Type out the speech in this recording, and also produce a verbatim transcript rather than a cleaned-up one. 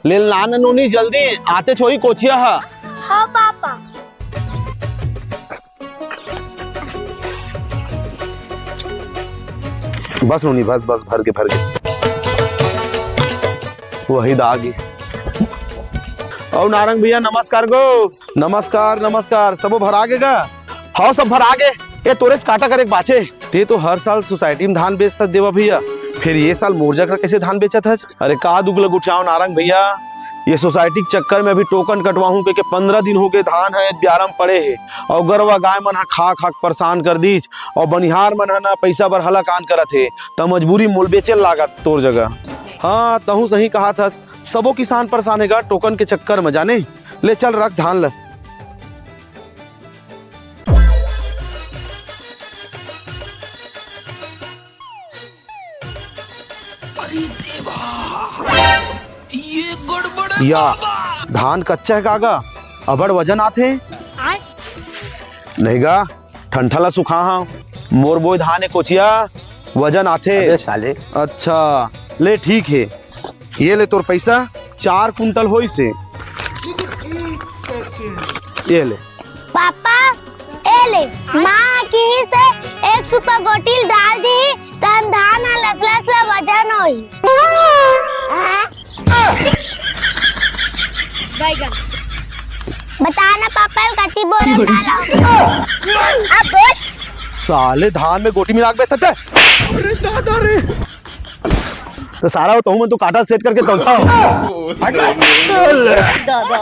ले लान नोनी जल्दी, आते छोही कोचिया ह। हाँ पापा। बस नोनी, बस, बस, भर के, भर के। वही दागी। अउ नारंग भैया, नमस्कार गो। नमस्कार, नमस्कार। सबो भरा गे गा? हव, सब भरा गे। ए, तोरेच काटा करे के बाचे। ते तो हर साल सोसाइटी में धान बेचत हस देवा भैया, फिर ये साल मोर जगह कैसे धान बेचत हस? अरे का दुख ल गुठियाव नारंग भैया, ये सोसाइटी के चक्कर में अभी टोकन कटवाहूं के, के पंद्रह दिन हो गए, धान ह बियारा म पड़े हे, अउ गरवा गाय मन ह खा खा के परेशान कर दीच, अउ बनिहार मन ह ना पैसा बर हलाकान करत हे, त मजबूरी मोल बेचे लागत तोर जगह। हाँ, तहूं सही कहा थस, सबो किसान परेशान हे गा टोकन के चक्कर में जाने। ले चल रख धान ल। अरे देवा, ये गड़बड़ हे या, बाबा। धान कच्चा हे का गा? अबड़ वजन आथे। आय। नहीं गा, ठंठा ला सुखा हा। मोर बोय धान हे कोचिया, वजन आथे। अबे साले। अच्छा, ले ठीक हे। ये ले तोर पैसा, चार कुंटल होइस हे। ये ले। पापा, ए ले, माँ किहिस हे, एक सुपा गोटी ल डाल दिही, तहन धान ह लसलस ल वजन होही। बैगन। बता ना पापा, ल कति बोरा म डाला? अब बोल। साले धान में गोटी मिला के बेचत हे। अरे दादा रे। तो सारा हो, तहूं मन तो काटा सेट करके तौलता हो। दादा।